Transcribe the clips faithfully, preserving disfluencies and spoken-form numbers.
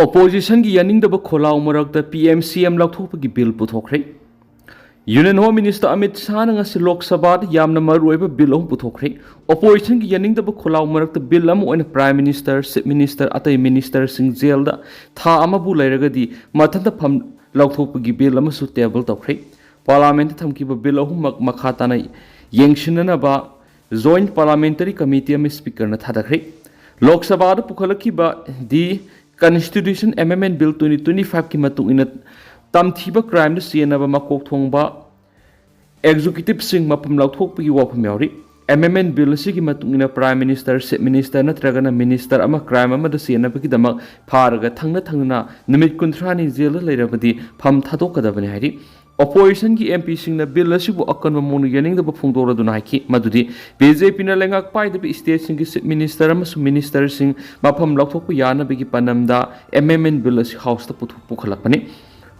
Oppositionꯒꯤ ꯌꯥꯅꯤꯡꯗꯕ ꯈꯣꯜꯂꯥꯎ ꯃꯔꯛꯇ P M C M ꯂꯧꯊꯣꯛꯄꯒꯤ bill ꯄꯨꯊꯣꯛꯈ꯭ꯔꯦ꯫ Union Home Minister Amit ꯁꯥꯍꯅ ꯉꯁꯤ ꯂꯣꯛ ꯁꯚꯥꯗ ꯌꯥꯝꯅ ꯃꯔꯨꯑꯣꯏꯕ bill ꯑꯍꯨꯝ ꯄꯨꯊꯣꯛꯈ꯭ꯔꯦ꯫ Oppositionꯒꯤ ꯌꯥꯅꯤꯡꯗꯕ ꯈꯣꯜꯂꯥꯎ ꯃꯔꯛꯇ bill ꯑꯃ ꯑꯣꯏꯅ Prime Minister, Chief Minister, ꯑꯇꯩ ministerꯁꯤꯡ jailꯗ ꯊꯥ ꯑꯃꯕꯨ ꯂꯩꯔꯒꯗꯤ ꯃꯊꯟꯇ ꯐꯝ ꯂꯧꯊꯣꯛꯄꯒꯤ bill ꯑꯃꯁꯨ table ꯇꯧꯈ꯭ꯔꯦ꯫ Parliamentꯇ ꯊꯝꯈꯤꯕ bill ꯑꯍꯨꯝꯃꯛ ꯃꯈꯥ ꯇꯥꯅ ꯌꯦꯡꯁꯤꯟꯅꯅꯕ Joint Parliamentary Committee ꯑꯃ Speakerꯅ ꯊꯥꯗꯈ꯭ꯔꯦ꯫ ꯂꯣꯛ ꯁꯚꯥꯗ ꯄꯨꯈꯠꯂꯛꯈꯤꯕ The Constitution Amendment Bill twenty twenty-fiveꯀꯤ ꯃꯇꯨꯡ ꯏꯟꯅ ꯇꯝꯊꯤꯕ crimeꯗ ꯆꯦꯟꯅꯕ ꯃꯀꯣꯛ ꯊꯣꯡꯕ executiveꯁꯤꯡ ꯃꯐꯝ ꯂꯧꯊꯣꯛꯄꯒꯤ ꯋꯥꯐꯝ ꯌꯥꯎꯔꯤ꯫ Amendment bill ꯑꯁꯤꯒꯤ ꯃꯇꯨꯡ ꯏꯟꯅ Prime Minister, Chief Minister ꯅꯠꯇ꯭ꯔꯒꯅ minister ꯑꯃ crime ꯑꯃꯗ ꯆꯦꯟꯅꯕꯒꯤꯗꯃꯛ ꯐꯥꯔꯒ ꯊꯪꯅ ꯊꯪꯅꯅ ꯅꯨꯃꯤꯠ ꯀꯨꯟꯊ꯭ꯔꯥꯅꯤ jailꯗ ꯂꯩꯔꯕꯗꯤ ꯐꯝ ꯊꯥꯗꯣꯛꯀꯗꯕꯅꯤ ꯍꯥꯏꯔꯤ꯫ Oppositionꯒꯤ MPꯁꯤꯡꯅ bill ꯑꯁꯤꯕꯨ ꯑꯀꯟꯕ ꯃꯑꯣꯡꯗ ꯌꯥꯅꯤꯡꯗꯕ ꯐꯣꯡꯗꯣꯛꯂꯗꯨꯅ ꯍꯥꯏꯈꯤ ꯃꯗꯨꯗꯤ BJPꯅ ꯂꯩꯉꯥꯛ ꯄꯥꯏꯗꯕ stateꯁꯤꯡꯒꯤ Chief Minister ꯑꯃꯁꯨꯡ ministerꯁꯤꯡ ꯃꯐꯝ ꯂꯧꯊꯣꯛꯄ ꯌꯥꯅꯕꯒꯤ ꯄꯥꯟꯗꯝꯗ Amendment bill ꯑꯁꯤ Houseꯇ ꯄꯨꯊꯣꯛ-, ꯄꯨꯈꯠꯂꯛꯄꯅꯤ꯫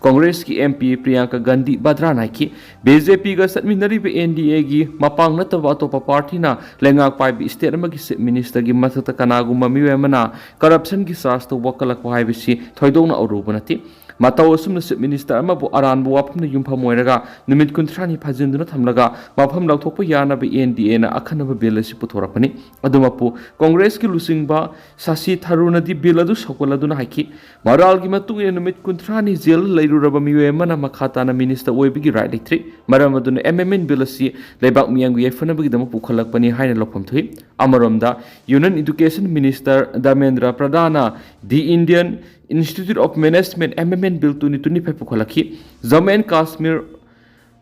Congressꯀꯤ MP ꯄ꯭ꯔꯤꯌꯥꯡꯀꯥ ꯒꯥꯟꯙꯤ ꯚꯗ꯭ꯔꯥꯅ ꯍꯥꯏꯈꯤ, BJPꯒ ꯆꯠꯃꯤꯟꯅꯔꯤꯕ NDAꯒꯤ ꯃꯄꯥꯡ ꯅꯠꯇꯕ ꯑꯇꯣꯞꯄ partyꯅ ꯂꯩꯉꯥꯛ ꯄꯥꯏꯕ state ꯑꯃꯒꯤ Chief Ministerꯒꯤ ꯃꯊꯛꯇ ꯀꯅꯥꯒꯨꯝꯕ ꯃꯤꯑꯣꯏ ꯑꯃꯅ corruptionꯒꯤ chargeꯇ ꯋꯥꯀꯠꯂꯛꯄ ꯍꯥꯏꯕꯁꯤ ꯊꯣꯏꯗꯣꯛꯅ ꯑꯔꯨꯕ ꯅꯠꯇꯦ꯫ ꯃꯇꯧ ꯑꯁꯨꯝꯅ Chief Minister ꯑꯃꯕꯨ ꯑꯔꯥꯟꯕ ꯋꯥꯐꯝꯅ ꯌꯨꯝꯐꯝ ꯑꯣꯏꯔꯒ ꯅꯨꯃꯤꯠ ꯀꯨꯟꯊ꯭ꯔꯥꯅꯤ ꯐꯥꯖꯤꯟꯗꯨꯅ ꯊꯝꯂꯒ ꯃꯐꯝ ꯂꯧꯊꯣꯛꯄ ꯌꯥꯅꯕ NDAꯅ ꯑꯈꯟꯅꯕ bill ꯑꯁꯤ ꯄꯨꯊꯣꯔꯛꯄꯅꯤ꯫ ꯑꯗꯨꯃꯛꯄꯨ Congressꯀꯤ ꯂꯨꯆꯤꯡꯕ ꯁꯥꯁꯤ ꯊꯔꯨꯔꯅꯗꯤ bill ꯑꯗꯨ ꯁꯧꯒꯠꯂꯗꯨꯅ ꯍꯥꯏꯈꯤ, ꯃꯔꯥꯜꯒꯤ ꯃꯇꯨꯡ ꯏꯟꯅ ꯅꯨꯃꯤꯠ ꯀꯨꯟꯊ꯭ꯔꯥꯅꯤ jail ꯂꯩꯔꯨꯔꯕ ꯃꯤꯑꯣꯏ ꯑꯃꯅ ꯃꯈꯥ ꯇꯥꯅ minister ꯑꯣꯏꯕꯒꯤ right ꯂꯩꯇ꯭ꯔꯤ꯫ ꯃꯔꯝ ꯑꯗꯨꯅ amendment bill ꯑꯁꯤ ꯂꯩꯕꯥꯛ ꯃꯤꯌꯥꯝꯒꯤ ꯌꯥꯏꯐꯅꯕꯒꯤꯗꯃꯛ ꯄꯨꯈꯠꯂꯛꯄꯅꯤ ꯍꯥꯏꯅ ꯂꯧꯐꯝ ꯊꯣꯛꯏ꯫ ꯑꯃꯔꯣꯝꯗ Union Education Minister Dharmendra ꯄ꯭ꯔꯙꯥꯟꯅ The Indian Institute of Management Amendment Bill twenty twenty-five ꯄꯨꯈꯠꯂꯛꯈꯤ꯫ Jammu and Kashmir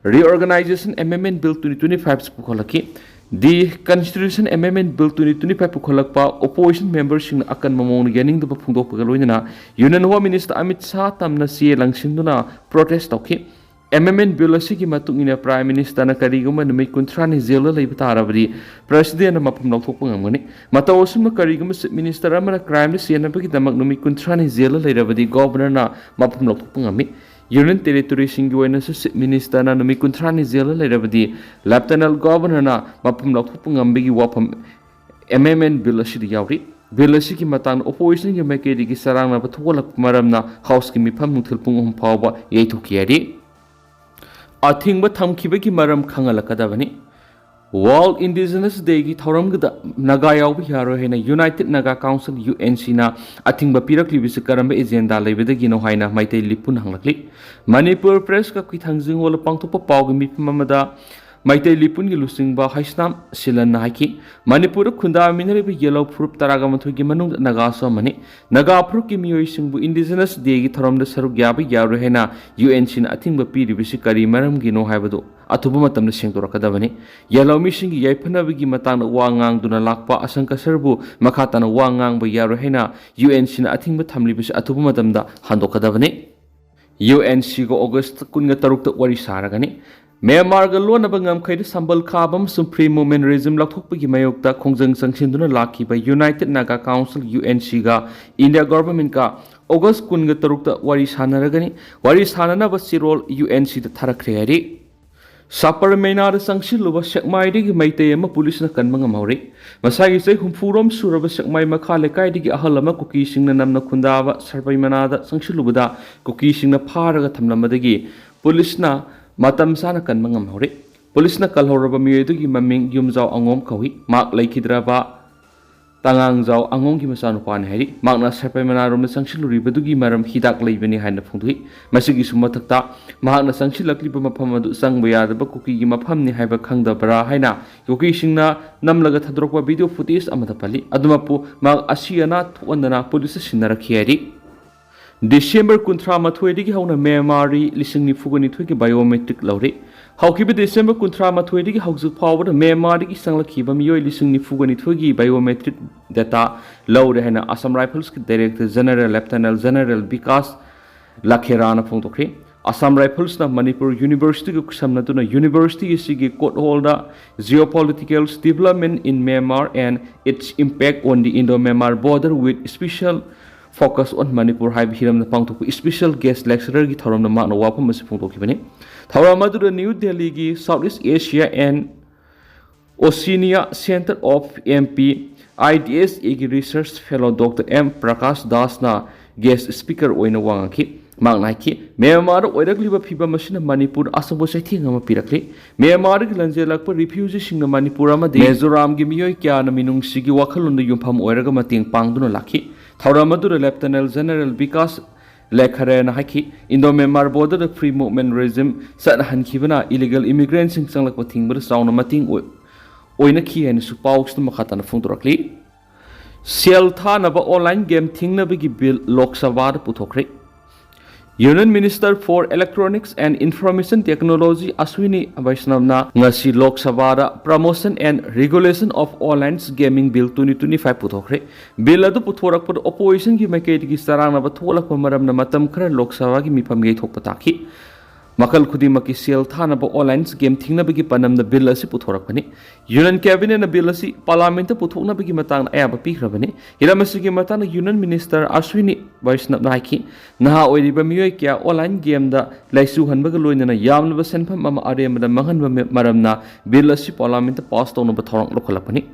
Reorganization Amendment Bill twenty twenty-five ꯁꯨ ꯄꯨꯈꯠꯂꯛꯈꯤ꯫ The Constitution Amendment Bill twenty twenty-five ꯄꯨꯈꯠꯂꯛꯄ opposition memberꯁꯤꯡꯅ ꯑꯀꯟꯕ ꯃꯑꯣꯡꯗ ꯌꯥꯅꯤꯡꯗꯕ ꯐꯣꯡꯗꯣꯛꯄꯒ ꯂꯣꯏꯅꯅ Union Home Minister Amit Shah ꯇꯝꯅ ꯆꯦ ꯂꯪꯁꯤꯟꯗꯨꯅ protest ꯇꯧꯈꯤ꯫ Amendment Bill ꯑꯁꯤꯒꯤ ꯃꯇꯨꯡ ꯏꯟꯅ Prime Ministerꯅ ꯀꯔꯤꯒꯨꯝꯕ ꯅꯨꯃꯤꯠ ꯀꯨꯟꯊ꯭ꯔꯥꯅꯤ jailꯗ ꯂꯩꯕ ꯇꯥꯔꯕꯗꯤ Presidentꯅ ꯃꯐꯝ ꯂꯧꯊꯣꯛꯄ ꯉꯝꯒꯅꯤ꯫ ꯃꯇꯧ ꯑꯁꯨꯝꯅ ꯀꯔꯤꯒꯨꯝꯕ Chief Minister ꯑꯃꯅ crimeꯗ ꯆꯦꯟꯅꯕꯒꯤꯗꯃꯛ ꯅꯨꯃꯤꯠ ꯀꯨꯟꯊ꯭ꯔꯥꯅꯤ jailꯗ ꯂꯩꯔꯕꯗꯤ Governorꯅ ꯃꯐꯝ ꯂꯧꯊꯣꯛꯄ ꯉꯝꯃꯤ꯫ Union Territoryꯁꯤꯡꯒꯤ ꯑꯣꯏꯅꯁꯨ Chief Ministerꯅ ꯅꯨꯃꯤꯠ ꯀꯨꯟꯊ꯭ꯔꯥꯅꯤ jailꯗ ꯂꯩꯔꯕꯗꯤ Lieutenant Governorꯅ ꯃꯐꯝ ꯂꯧꯊꯣꯛꯄ ꯉꯝꯕꯒꯤ ꯋꯥꯐꯝ Amendment Bill ꯑꯁꯤꯗ ꯌꯥꯎꯔꯤ꯫ ꯕꯤꯜ ꯑꯁꯤꯒꯤ ꯃꯇꯥꯡꯗ ꯑꯣꯄꯣꯖꯤꯁꯟꯒꯤ ꯃꯥꯏꯀꯩꯗꯒꯤ ꯆꯔꯥꯡꯅꯕ ꯊꯣꯛꯍꯜꯂꯛꯄ ꯃꯔꯝꯅ ꯍꯥꯎꯁꯀꯤ ꯃꯤꯐꯝ ꯅꯨꯡꯊꯤꯜ ꯄꯨꯡ ꯑꯍꯨꯝ ꯐꯥꯎꯕ ꯌꯩꯊꯣꯛꯈꯤ ꯍꯥꯏꯔꯤ꯫ ꯑꯊꯤꯡꯕ ꯊꯝꯈꯤꯕꯒꯤ ꯃꯔꯝ ꯈꯪꯍꯜꯂꯛꯀꯗꯕꯅꯤ꯫ World Indigenous Dayꯒꯤ ꯊꯧꯔꯝꯒꯤꯗ ꯅꯥꯒꯥ ꯌꯥꯎꯕ ꯌꯥꯔꯣꯏ ꯍꯥꯏꯅ United Naga Council, UNCꯅ ꯑꯊꯤꯡꯕ ꯄꯤꯔꯛꯂꯤꯕꯁꯤ ꯀꯔꯝꯕ ꯑꯦꯖꯦꯟꯗꯥ ꯂꯩꯕꯗꯒꯤꯅꯣ ꯍꯥꯏꯅ ꯃꯩꯇꯩ ꯂꯤꯄꯨꯅ ꯍꯪꯂꯛꯂꯤ꯫ ꯃꯅꯤꯄꯨꯔ ꯄ꯭ꯔꯦꯁ ꯀ꯭ꯂꯕꯀꯤ ꯊꯥꯡꯖꯤꯡ ꯍꯣꯜꯗ ꯄꯥꯡꯊꯣꯛꯄ ꯄꯥꯎꯒꯤ ꯃꯤꯐꯝ ꯑꯃꯗ ꯃꯩꯇꯩ ꯂꯤꯄꯨꯟꯒꯤ ꯂꯨꯆꯤꯡꯕ ꯍꯩꯁꯅꯥꯝ ꯁꯤꯂꯟꯅ ꯍꯥꯏꯈꯤ, ꯃꯅꯤꯄꯨꯔꯗ ꯈꯨꯟꯗꯥꯃꯤꯟꯅꯔꯤꯕ ꯌꯦꯜꯍꯧ ꯐꯨꯔꯨꯞ ꯇꯔꯥꯒ ꯃꯥꯊꯣꯏꯒꯤ ꯃꯅꯨꯡꯗ ꯅꯥꯒꯥꯁꯨ ꯑꯃꯅꯤ꯫ ꯅꯥꯒꯥ ꯐꯨꯔꯨꯞꯀꯤ ꯃꯤꯑꯣꯏꯁꯤꯡꯕꯨ Indigenous Dayꯒꯤ ꯊꯧꯔꯝꯗ ꯁꯔꯨꯛ ꯌꯥꯕ ꯌꯥꯔꯣꯏ ꯍꯥꯏꯅ UNCꯅ ꯑꯊꯤꯡꯕ ꯄꯤꯔꯤꯕꯁꯤ ꯀꯔꯤ ꯃꯔꯝꯒꯤꯅꯣ ꯍꯥꯏꯕꯗꯨ ꯑꯊꯨꯕ ꯃꯇꯝꯗ ꯁꯦꯡꯗꯣꯔꯛꯀꯗꯕꯅꯤ꯫ ꯌꯦꯜꯍꯧ ꯃꯤꯁꯤꯡꯒꯤ ꯌꯥꯏꯐꯅꯕꯒꯤ ꯃꯇꯥꯡꯗ ꯋꯥ ꯉꯥꯡꯗꯨꯅ ꯂꯥꯛꯄ ꯑꯁꯪꯀ ꯁꯔꯕꯨ ꯃꯈꯥ ꯇꯥꯅ ꯋꯥ ꯉꯥꯡꯕ ꯌꯥꯔꯣꯏ ꯍꯥꯏꯅ UNCꯅ ꯑꯊꯤꯡꯕ ꯊꯝꯂꯤꯕꯁꯤ ꯑꯊꯨꯕ ꯃꯇꯝꯗ ꯍꯟꯗꯣꯛꯀꯗꯕꯅꯤ꯫ UNCꯒ ꯑꯣꯒꯁ ꯀꯨꯟꯒ ꯇꯔꯨꯛꯇ ꯋꯥꯔꯤ ꯁꯥꯔꯒꯅꯤ꯫ ꯃ꯭ꯌꯥꯟꯃꯥꯔꯒ ꯂꯣꯟꯅꯕ ꯉꯝꯈꯩꯗ ꯁꯝꯕꯜ ꯈꯥꯕ ꯑꯃꯁꯨꯡ Free Movement Regime ꯂꯧꯊꯣꯛꯄꯒꯤ ꯃꯥꯌꯣꯛꯇ ꯈꯣꯡꯖꯪ ꯆꯪꯁꯤꯟꯗꯨꯅ ꯂꯥꯛꯈꯤꯕ United Naga Council, UNCꯒ India Governmentꯀ ꯑꯣꯒꯁ ꯀꯨꯟꯒ ꯇꯔꯨꯛꯇ ꯋꯥꯔꯤ ꯁꯥꯟꯅꯔꯒꯅꯤ꯫ ꯋꯥꯔꯤ ꯁꯥꯟꯅꯅꯕ ꯆꯦꯔꯣꯜ UNCꯗ ꯊꯥꯔꯛꯈ꯭ꯔꯦ ꯍꯥꯏꯔꯤ꯫ ꯁꯥꯄꯔꯃꯦꯅꯥꯗ ꯆꯪꯁꯤꯜꯂꯨꯕ ꯁꯦꯛꯃꯥꯏꯗꯒꯤ ꯃꯩꯇꯩ ꯑꯃ ꯄꯨꯂꯤꯁꯅ ꯀꯟꯕ ꯉꯝꯍꯧꯔꯦ꯫ ꯃꯁꯥꯒꯤ ꯆꯍꯤ ꯍꯨꯝꯐꯨꯔꯣꯝ ꯁꯨꯔꯕ ꯁꯦꯛꯃꯥꯏ ꯃꯈꯥ ꯂꯩꯀꯥꯏꯗꯒꯤ ꯑꯍꯜ ꯑꯃ ꯀꯨꯀꯤꯁꯤꯡꯅ ꯅꯝꯅ ꯈꯨꯟꯗꯥꯕ ꯁꯥꯄꯔꯃꯦꯅꯥꯗ ꯆꯪꯁꯤꯜꯂꯨꯕꯗ ꯀꯨꯀꯤꯁꯤꯡꯅ ꯐꯥꯔꯒ ꯊꯝꯂꯝꯕꯗꯒꯤ ꯄꯨꯂꯤꯁꯅ ꯃꯇꯝ ꯆꯥꯅ ꯀꯟꯕ ꯉꯝꯍꯧꯔꯦ꯫ ꯄꯨꯂꯤꯁꯅ ꯀꯜꯍꯧꯔꯕ ꯃꯤꯑꯣꯏ ꯑꯗꯨꯒꯤ ꯃꯃꯤꯡ ꯌꯨꯝꯖꯥꯎ ꯑꯉꯣꯝ ꯀꯧꯏ꯫ ꯃꯍꯥꯛ ꯂꯩꯈꯤꯗ꯭ꯔꯕ ꯇꯉꯥꯡꯖꯥꯎ ꯑꯉꯣꯝꯒꯤ ꯃꯆꯥꯅꯨꯄꯥꯅꯤ ꯍꯥꯏꯔꯤ꯫ ꯃꯍꯥꯛꯅ ꯁꯦꯄꯩꯃꯅꯥꯔꯣꯝꯗ ꯆꯪꯁꯤꯜꯂꯨꯔꯤꯕꯗꯨꯒꯤ ꯃꯔꯝ ꯍꯤꯗꯥꯛ ꯂꯩꯕꯅꯤ ꯍꯥꯏꯅ ꯐꯣꯡꯗꯣꯛꯏ꯫ ꯃꯁꯤꯒꯤꯁꯨ ꯃꯊꯛꯇ, ꯃꯍꯥꯛꯅ ꯆꯪꯁꯤꯜꯂꯛꯂꯤꯕ ꯃꯐꯝ ꯑꯗꯨ ꯆꯪꯕ ꯌꯥꯗꯕ ꯀꯨꯀꯤꯒꯤ ꯃꯐꯝꯅꯤ ꯍꯥꯏꯕ ꯈꯪꯗꯕ꯭ꯔꯥ ꯍꯥꯏꯅ ꯀꯨꯀꯤꯁꯤꯡꯅ ꯅꯝꯂꯒ ꯊꯥꯗꯣꯔꯛꯄ video footage ꯑꯃꯗ ꯄꯜꯂꯤ꯫ ꯑꯗꯨꯃꯛꯄꯨ ꯃꯍꯥꯛ ꯑꯁꯤ ꯑꯅꯥ ꯊꯣꯛꯍꯟꯗꯅ ꯄꯨꯂꯤꯁꯇ ꯁꯤꯟꯅꯔꯛꯈꯤ ꯍꯥꯏꯔꯤ꯫ ꯗꯤꯁꯦꯝꯕꯔ ꯀꯨꯟꯊ꯭ꯔꯥ ꯃꯥꯊꯣꯏꯗꯒꯤ ꯍꯧꯅ ꯃ꯭ꯌꯥꯟꯃꯥꯔꯤ ꯂꯤꯁꯤꯡ ꯅꯤꯐꯨꯒ ꯅꯤꯊꯣꯏꯒꯤ biometric ꯂꯧꯔꯤ꯫ ꯍꯧꯈꯤꯕ ꯗꯤꯁꯦꯝꯕꯔ ꯀꯨꯟꯊ꯭ꯔꯥ ꯃꯥꯊꯣꯏꯗꯒꯤ ꯍꯧꯖꯤꯛ ꯐꯥꯎꯕꯗ ꯃ꯭ꯌꯥꯟꯃꯥꯔꯗꯒꯤ ꯆꯪꯂꯛꯈꯤꯕ ꯃꯤꯑꯣꯏ ꯂꯤꯁꯤꯡ ꯅꯤꯐꯨꯒ ꯅꯤꯊꯣꯏꯒꯤ biometric data ꯂꯧꯔꯦ ꯍꯥꯏꯅ Assam Riflesꯀꯤ Director General Lieutenant General Vikas ꯂꯈꯦꯔꯥꯅ ꯐꯣꯡꯗꯣꯛꯈ꯭ꯔꯤ꯫ Assam Riflesꯅ Manipur Universityꯒ ꯈꯨꯠꯁꯝꯅꯗꯨꯅ university ꯑꯁꯤꯒꯤ court hallꯗ Geopolitical Development in Myanmar and Its Impact on the Indo-Myanmar Border with Special Focus on Manipur ꯍꯥꯏꯕ ꯍꯤꯔꯝꯗ ꯄꯥꯡꯊꯣꯛꯄ special guest lecturerꯒꯤ ꯊꯧꯔꯝꯗ ꯃꯍꯥꯛꯅ ꯋꯥꯐꯝ ꯑꯁꯤ ꯐꯣꯡꯗꯣꯛꯈꯤꯕꯅꯤ꯫ ꯊꯧꯔꯝ ꯑꯗꯨꯗ New Delhiꯒꯤ South East Asia and Oceania Center of MP IDSA ꯒꯤ research fellow Doctor M Prakash Das ꯅ guest speaker ꯑꯣꯏꯅ ꯋꯥ ꯉꯥꯡꯈꯤ꯫ ꯃꯍꯥꯛꯅ ꯍꯥꯏꯈꯤ, ꯃ꯭ꯌꯥꯟꯃꯥꯔꯗ ꯑꯣꯏꯔꯛꯂꯤꯕ ꯐꯤꯚꯝ ꯑꯁꯤꯅ ꯃꯅꯤꯄꯨꯔꯗ ꯑꯆꯧꯕ ꯆꯩꯊꯦꯡ ꯑꯃ ꯄꯤꯔꯛꯂꯤ꯫ ꯃ꯭ꯌꯥꯟꯃꯥꯔꯗꯒꯤ ꯂꯥꯟꯖꯦꯜꯂꯛꯄ refugeeꯁꯤꯡꯅ ꯃꯅꯤꯄꯨꯔ ꯑꯃꯗꯤ ꯃꯤꯖꯣꯔꯥꯝꯒꯤ ꯃꯤꯑꯣꯏ ꯀꯌꯥꯅ ꯃꯤꯅꯨꯡꯁꯤꯒꯤ ꯋꯥꯈꯜꯂꯣꯟꯗ ꯌꯨꯝꯐꯝ ꯑꯣꯏꯔꯒ ꯃꯇꯦꯡ ꯄꯥꯡꯗꯨꯅ ꯂꯥꯛꯈꯤ꯫ ꯊꯧꯔꯝ ꯑꯗꯨꯗ Lieutenant General ꯕꯤꯀꯥꯁ ꯂꯦꯈꯔꯦꯅ ꯍꯥꯏꯈꯤ, Indo Myanmar border free movement regime ꯆꯠꯅꯍꯟꯈꯤꯕꯅ illegal immigrantꯁꯤꯡ ꯆꯪꯂꯛꯄ ꯊꯤꯡꯕꯗ ꯆꯥꯎꯅ ꯃꯇꯦꯡ ꯑꯣꯏ-, ꯑꯣꯏꯅꯈꯤ ꯍꯥꯏꯅꯁꯨ ꯄꯥꯎꯁꯤꯗ ꯃꯈꯥ ꯇꯥꯅ ꯐꯣꯡꯗꯣꯔꯛꯂꯤ꯫ ꯁꯦꯜ ꯊꯥꯅꯕ online game ꯊꯤꯡꯅꯕꯒꯤ bill ꯂꯣꯛ ꯁꯚꯥꯗ ꯄꯨꯊꯣꯛꯈ꯭ꯔꯦ꯫ Union Minister for Electronics and Information Technology Ashwini Vaishnaw ꯅ ꯉꯁꯤ ꯂꯣꯛ ꯁꯚꯥꯗ Promotion and Regulation of Online Gaming Bill twenty twenty-five ꯄꯨꯊꯣꯛꯈ꯭ꯔꯦ꯫ Bill ꯑꯗꯨ ꯄꯨꯊꯣꯔꯛꯄꯗ oppositionꯒꯤ ꯃꯥꯏꯀꯩꯗꯒꯤ ꯆꯔꯥꯡꯅꯕ ꯊꯣꯛꯂꯛꯄ ꯃꯔꯝꯅ ꯃꯇꯝ ꯈꯔ ꯂꯣꯛ ꯁꯚꯥꯒꯤ ꯃꯤꯐꯝ ꯌꯩꯊꯣꯛꯄ ꯇꯥꯈꯤ꯫ ꯃꯈꯜ ꯈꯨꯗꯤꯡꯃꯛꯀꯤ ꯁꯦꯜ ꯊꯥꯅꯕ online game ꯊꯤꯡꯅꯕꯒꯤ ꯄꯥꯟꯗꯝꯗ bill ꯑꯁꯤ ꯄꯨꯊꯣꯔꯛꯄꯅꯤ꯫ Union Cabinetꯅ bill ꯑꯁꯤ Parliamentꯇ ꯄꯨꯊꯣꯛꯅꯕꯒꯤ ꯃꯇꯥꯡꯗ ꯑꯌꯥꯕ ꯄꯤꯈ꯭ꯔꯕꯅꯤ꯫ ꯍꯤꯔꯝ ꯑꯁꯤꯒꯤ ꯃꯇꯥꯡꯗ Union Minister Ashwini Vaishnaw ꯅ ꯍꯥꯏꯈꯤ, ꯅꯍꯥ ꯑꯣꯏꯔꯤꯕ ꯃꯤꯑꯣꯏ ꯀꯌꯥ online gameꯗ ꯂꯥꯏꯆꯨꯍꯟꯕꯒ ꯂꯣꯏꯅꯅ ꯌꯥꯝꯂꯕ ꯁꯦꯟꯐꯝ ꯑꯃ ꯑꯔꯦꯝꯕꯗ ꯃꯥꯡꯍꯟꯕ ꯃ-, ꯃꯔꯝꯅ bill ꯑꯁꯤ Parliamentꯇ pass ꯇꯧꯅꯕ ꯊꯧꯔꯥꯡ ꯂꯧꯈꯠꯂꯛꯄꯅꯤ꯫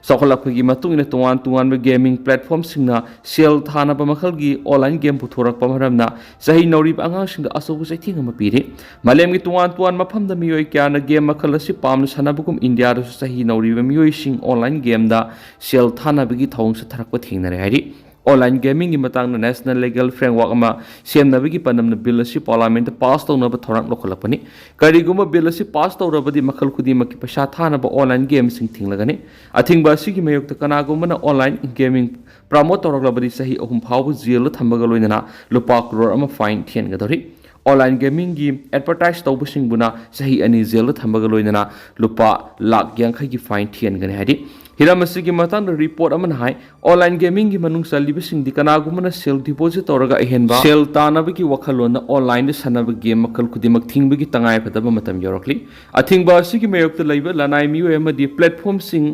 ꯆꯥꯎꯈꯠꯂꯛꯄꯒꯤ ꯃꯇꯨꯡ ꯏꯟꯅ ꯇꯣꯉꯥꯟ ꯇꯣꯉꯥꯟꯕ gaming platformꯁꯤꯡꯅ ꯁꯦꯜ ꯊꯥꯅꯕ ꯃꯈꯜꯒꯤ online game ꯄꯨꯊꯣꯔꯛꯄ ꯃꯔꯝꯅ ꯆꯍꯤ ꯅꯧꯔꯤꯕ ꯑꯉꯥꯡꯁꯤꯡꯗ ꯑꯆꯧꯕ ꯆꯩꯊꯦꯡ ꯑꯃ ꯄꯤꯔꯤ꯫ ꯃꯥꯂꯦꯝꯒꯤ ꯇꯣꯉꯥꯟ ꯇꯣꯉꯥꯟꯕ ꯃꯐꯝꯗ ꯃꯤꯑꯣꯏ ꯀꯌꯥꯅ game ꯃꯈꯜ ꯑꯁꯤ ꯄꯥꯝꯅ ꯁꯥꯟꯅꯕꯒꯨꯝ, ꯏꯟꯗꯤꯌꯥꯗꯁꯨ ꯆꯍꯤ ꯅꯧꯔꯤꯕ ꯃꯤꯑꯣꯏꯁꯤꯡ online gameꯗ ꯁꯦꯜ ꯊꯥꯅꯕꯒꯤ ꯊꯧꯑꯣꯡ ꯆꯠꯊꯔꯛꯄ ꯊꯦꯡꯅꯔꯦ ꯍꯥꯏꯔꯤ꯫ Online gamingꯒꯤ ꯃꯇꯥꯡꯗ national legal framework ꯑꯃ ꯁꯦꯝꯅꯕꯒꯤ ꯄꯥꯟꯗꯝꯅ bill ꯑꯁꯤ Parliamentꯇ pass ꯇꯧꯅꯕ ꯊꯧꯔꯥꯡ ꯂꯧꯈꯠꯂꯛꯄꯅꯤ꯫ ꯀꯔꯤꯒꯨꯝꯕ bill ꯑꯁꯤ pass ꯇꯧꯔꯕꯗꯤ, ꯃꯈꯜ ꯈꯨꯗꯤꯡꯃꯛꯀꯤ ꯄꯩꯁꯥ ꯊꯥꯅꯕ online gameꯁꯤꯡ ꯊꯤꯡꯂꯒꯅꯤ꯫ ꯑꯊꯤꯡꯕ ꯑꯁꯤꯒꯤ ꯃꯥꯌꯣꯛꯇ ꯀꯅꯥꯒꯨꯝꯕꯅ online gaming promote ꯇꯧꯔꯛꯂꯕꯗꯤ, ꯆꯍꯤ ꯑꯍꯨꯝ ꯐꯥꯎꯕ jailꯗ ꯊꯝꯕꯒ ꯂꯣꯏꯅꯅ ꯂꯨꯄꯥ ꯀ꯭ꯔꯣꯔ ꯑꯃ fine ꯊꯤꯍꯟꯒꯗꯧꯔꯤ꯫ Online gamingꯒꯤ advertise ꯇꯧꯕꯁꯤꯡꯕꯨꯅ ꯆꯍꯤ ꯑꯅꯤ jailꯗ ꯊꯝꯕꯒ ꯂꯣꯏꯅꯅ ꯂꯨꯄꯥ ꯂꯥꯈ ꯌꯥꯡꯈꯩꯒꯤ fine ꯊꯤꯍꯟꯒꯅꯤ ꯍꯥꯏꯔꯤ꯫ ꯍꯤꯔꯝ ꯑꯁꯤꯒꯤ ꯃꯇꯥꯡꯗ report ꯑꯃꯅ ꯍꯥꯏ, online gamingꯒꯤ ꯃꯅꯨꯡ ꯆꯜꯂꯤꯕꯁꯤꯡꯗꯤ ꯀꯅꯥꯒꯨꯝꯕꯅ ꯁꯦꯜ deposit ꯇꯧꯔꯒ ꯑꯍꯦꯟꯕ ꯁꯦꯜ ꯇꯥꯅꯕꯒꯤ ꯋꯥꯈꯜꯂꯣꯟꯅ onlineꯗ ꯁꯥꯟꯅꯕ game ꯃꯈꯜ ꯈꯨꯗꯤꯡꯃꯛ ꯊꯤꯡꯕꯒꯤ ꯇꯉꯥꯏꯐꯗꯕ ꯃꯇꯝ ꯌꯧꯔꯛꯂꯤ꯫ ꯑꯊꯤꯡꯕ ꯑꯁꯤꯒꯤ ꯃꯥꯌꯣꯛꯇ ꯂꯩꯕ ꯂꯅꯥꯏ ꯃꯤꯑꯣꯏ ꯑꯃꯗꯤ platformꯁꯤꯡ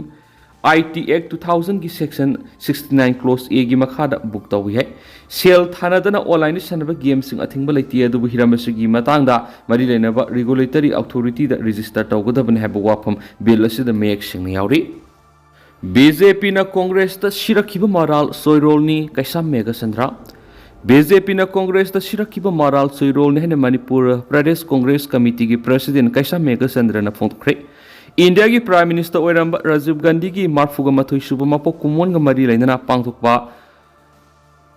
IT Act two thousandꯒꯤ section sixty nine clause Aꯒꯤ ꯃꯈꯥꯗ book ꯇꯧꯕ ꯌꯥꯏ꯫ ꯁꯦꯜ ꯊꯥꯅꯗꯅ onlineꯗ ꯁꯥꯟꯅꯕ gameꯁꯤꯡ ꯑꯊꯤꯡꯕ ꯂꯩꯇꯦ, ꯑꯗꯨꯕꯨ ꯍꯤꯔꯝ ꯑꯁꯤꯒꯤ ꯃꯇꯥꯡꯗ ꯃꯔꯤ ꯂꯩꯅꯕ regulatory authorityꯗ register ꯇꯧꯒꯗꯕꯅꯤ ꯍꯥꯏꯕ ꯋꯥꯐꯝ bill ꯑꯁꯤꯗ ꯃꯌꯦꯛ ꯁꯦꯡꯅ ꯌꯥꯎꯔꯤ꯫ ꯕꯤ ꯖꯦ ꯄꯤꯅ ꯀꯣꯡꯒ꯭ꯔꯦꯁꯇ ꯁꯤꯔꯛꯈꯤꯕ ꯃꯔꯥꯜ ꯆꯣꯏꯔꯣꯜꯅꯤ, ꯀꯩꯁꯥꯝ ꯃꯦꯘꯆꯟꯗ꯭ꯔ꯫ ꯕꯤ ꯖꯦ ꯄꯤꯅ ꯀꯣꯡꯒ꯭ꯔꯦꯁꯇ ꯁꯤꯔꯛꯈꯤꯕ ꯃꯔꯥꯜ ꯆꯣꯏꯔꯣꯜꯅꯤ ꯍꯥꯏꯅ ꯃꯅꯤꯄꯨꯔ ꯄ꯭ꯔꯗꯦꯁ ꯀꯣꯡꯒ꯭ꯔꯦꯁ ꯀꯃꯤꯇꯤꯒꯤ ꯄ꯭ꯔꯁꯤꯗꯦꯟ ꯀꯩꯁꯥꯝ ꯃꯦꯘꯆꯟꯗ꯭ꯔꯅ ꯐꯣꯡꯗꯣꯛꯈ꯭ꯔꯦ꯫ ꯏꯟꯗꯤꯌꯥꯒꯤ ꯄ꯭ꯔꯥꯏꯝ ꯃꯤꯅꯤꯁꯇꯔ ꯑꯣꯏꯔꯝꯕ ꯔꯥꯖꯤꯕ ꯒꯥꯟꯙꯤꯒꯤ ꯃꯔꯐꯨꯒ ꯃꯥꯊꯣꯏ ꯁꯨꯕ ꯃꯄꯣꯛ ꯀꯨꯝꯑꯣꯟꯒ ꯃꯔꯤ ꯂꯩꯅꯅ ꯄꯥꯡꯊꯣꯛꯄ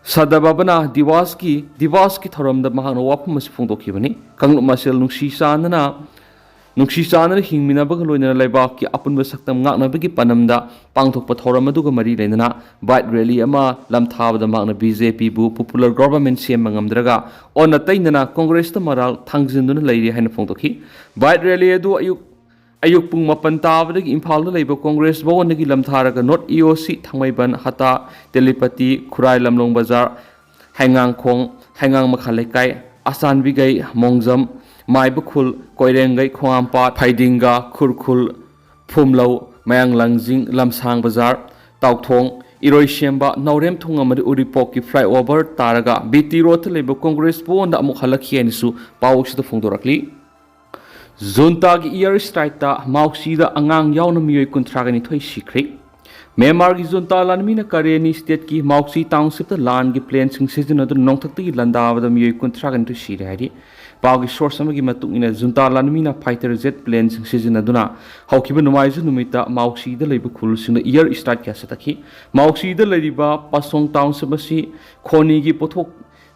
ꯁꯗꯥ ꯚꯕꯅꯥ ꯗꯤꯋꯥꯁꯀꯤ, ꯗꯤꯋꯥꯁꯀꯤ ꯊꯧꯔꯝꯗ ꯃꯍꯥꯛꯅ ꯋꯥꯐꯝ ꯑꯁꯤ ꯐꯣꯡꯗꯣꯛꯈꯤꯕꯅꯤ꯫ ꯀꯥꯡꯂꯨꯞ ꯃꯁꯦꯜ ꯅꯨꯡꯁꯤ ꯆꯥꯟꯅꯅ, ꯅꯨꯡꯁꯤ ꯆꯥꯟꯅꯅ ꯍꯤꯡꯃꯤꯟꯅꯕꯒ ꯂꯣꯏꯅꯅ ꯂꯩꯕꯥꯛꯀꯤ ꯑꯄꯨꯟꯕ ꯁꯛꯇꯝ ꯉꯥꯛꯅꯕꯒꯤ ꯄꯥꯟꯗꯝꯗ ꯄꯥꯡꯊꯣꯛꯄ ꯊꯧꯔꯝ ꯑꯗꯨꯒ ꯃꯔꯤ ꯂꯩꯅꯅ ꯕꯥꯏꯛ ꯔꯦꯂꯤ ꯑꯃ ꯂꯝꯊꯥꯕꯗ ꯃꯍꯥꯛꯅ ꯕꯤ ꯖꯦ ꯄꯤꯕꯨ ꯄꯣꯄꯨꯂꯔ ꯒꯣꯚꯔꯟꯃꯦꯟꯠ ꯁꯦꯝꯕ ꯉꯝꯗ꯭ꯔꯒ ꯑꯣꯟꯅ ꯇꯩꯅꯅ ꯀꯣꯡꯒ꯭ꯔꯦꯁꯇ ꯃꯔꯥꯜ ꯊꯥꯡꯖꯤꯟꯗꯨꯅ ꯂꯩꯔꯤ ꯍꯥꯏꯅ ꯐꯣꯡꯗꯣꯛꯈꯤ꯫ ꯕꯥꯏꯛ ꯔꯦꯂꯤ ꯑꯗꯨ ꯑꯌꯨꯛ ꯑꯌꯨꯛ ꯄꯨꯡ ꯃꯥꯄꯟ ꯇꯥꯕꯗꯒꯤ ꯏꯝꯐꯥꯜꯗ ꯂꯩꯕ ꯀꯣꯡꯒ꯭ꯔꯦꯁ ꯚꯋꯟꯗꯒꯤ ꯂꯝꯊꯥꯔꯒ ꯅꯣꯔꯠ ꯏ ꯑꯣ ꯁꯤ, ꯊꯥꯡꯃꯩꯕꯟ, ꯍꯇꯥ, ꯇꯦꯂꯤꯄꯇꯤ, ꯈꯨꯔꯥꯏ ꯂꯝꯂꯣꯡ ꯕꯖꯥꯔ, ꯍꯩꯉꯥꯡꯈꯣꯡ, ꯍꯩꯉꯥꯡ ꯃꯈꯥ ꯂꯩꯀꯥꯏ, ꯑꯆꯥꯟꯕꯤꯒꯩ, ꯃꯣꯡꯖꯝ, ꯃꯥꯏꯕꯈꯨꯜ, ꯀꯣꯏꯔꯦꯡꯒꯩ, ꯈꯣꯡꯉꯥꯝꯄꯥꯠ, ꯐꯩꯗꯤꯡꯒꯥ, ꯈꯨꯔꯈꯨꯜ, ꯐꯨꯝꯂꯧ, ꯃꯌꯥꯡ ꯂꯥꯡꯖꯤꯡ, ꯂꯝꯁꯥꯡ ꯕꯖꯥꯔ, ꯇꯥꯎꯊꯣꯡ, ꯏꯔꯣꯏꯁꯦꯝꯕ, ꯅꯥꯎꯔꯦꯝꯊꯣꯡ ꯑꯃꯗꯤ ꯎꯔꯤꯄꯣꯛꯀꯤ ꯐ꯭ꯂꯥꯏꯑꯣꯚꯔ ꯇꯥꯔꯒ ꯕꯤ ꯇꯤ ꯔꯣꯗꯇ ꯂꯩꯕ ꯀꯣꯡꯒ꯭ꯔꯦꯁ ꯚꯋꯟꯗ ꯑꯃꯨꯛ ꯍꯜꯂꯛꯈꯤ ꯍꯥꯏꯅꯁꯨ ꯄꯥꯎ ꯑꯁꯤꯗ ꯐꯣꯡꯗꯣꯔꯛꯂꯤ꯫ ꯖꯨꯟꯇꯥꯒꯤ ꯏꯌꯔ ꯁ꯭ꯇ꯭ꯔꯥꯏꯛꯇ ꯃꯥꯎꯁꯤꯗ ꯑꯉꯥꯡ ꯌꯥꯎꯅ ꯃꯤꯑꯣꯏ ꯀꯨꯟꯊ꯭ꯔꯥꯒ ꯅꯤꯊꯣꯏ ꯁꯤꯈ꯭ꯔꯦ꯫ ꯃ꯭ꯌꯥꯟꯃꯥꯔꯒꯤ ꯖꯨꯟꯇꯥ ꯂꯥꯟꯃꯤꯅ ꯀꯔꯦꯅꯤ ꯁ꯭ꯇꯦꯠꯀꯤ ꯃꯥꯎꯁꯤ ꯇꯥꯎꯟꯁꯤꯞꯇ ꯂꯥꯟꯒꯤ ꯄ꯭ꯂꯦꯟꯁꯤꯡ ꯁꯤꯖꯤꯟꯅꯗꯨꯅ ꯅꯣꯡꯊꯛꯇꯒꯤ ꯂꯥꯟꯗꯥꯕꯗ ꯃꯤꯑꯣꯏ ꯀꯨꯟꯊ꯭ꯔꯥꯒ ꯅꯤꯊꯣꯏ ꯁꯤꯔꯦ ꯍꯥꯏꯔꯤ꯫ ꯄꯥꯎꯒꯤ ꯁꯣꯔꯁ ꯑꯃꯒꯤ ꯃꯇꯨꯡ ꯏꯟꯅ, ꯖꯨꯟꯇꯥ ꯂꯥꯟꯃꯤꯅ ꯐꯥꯏꯇꯔ ꯖꯦꯠ ꯄ꯭ꯂꯦꯟꯁꯤꯡ ꯁꯤꯖꯤꯟꯅꯗꯨꯅ ꯍꯧꯈꯤꯕ ꯅꯣꯡꯃꯥꯏꯖꯤꯡ ꯅꯨꯃꯤꯠꯇ ꯃꯥꯎꯁꯤꯗ ꯂꯩꯕ ꯈꯨꯜꯁꯤꯡꯗ ꯏꯌꯔ ꯁ꯭ꯇ꯭ꯔꯥꯏꯛ ꯀꯌꯥ ꯆꯠꯊꯈꯤ꯫ ꯃꯥꯎꯁꯤꯗ ꯂꯩꯔꯤꯕ ꯄꯥꯁꯣꯡ ꯇꯥꯎꯟꯁꯤꯞ ꯑꯁꯤ ꯈꯣꯅꯤꯒꯤ ꯄꯣꯠꯊꯣꯛ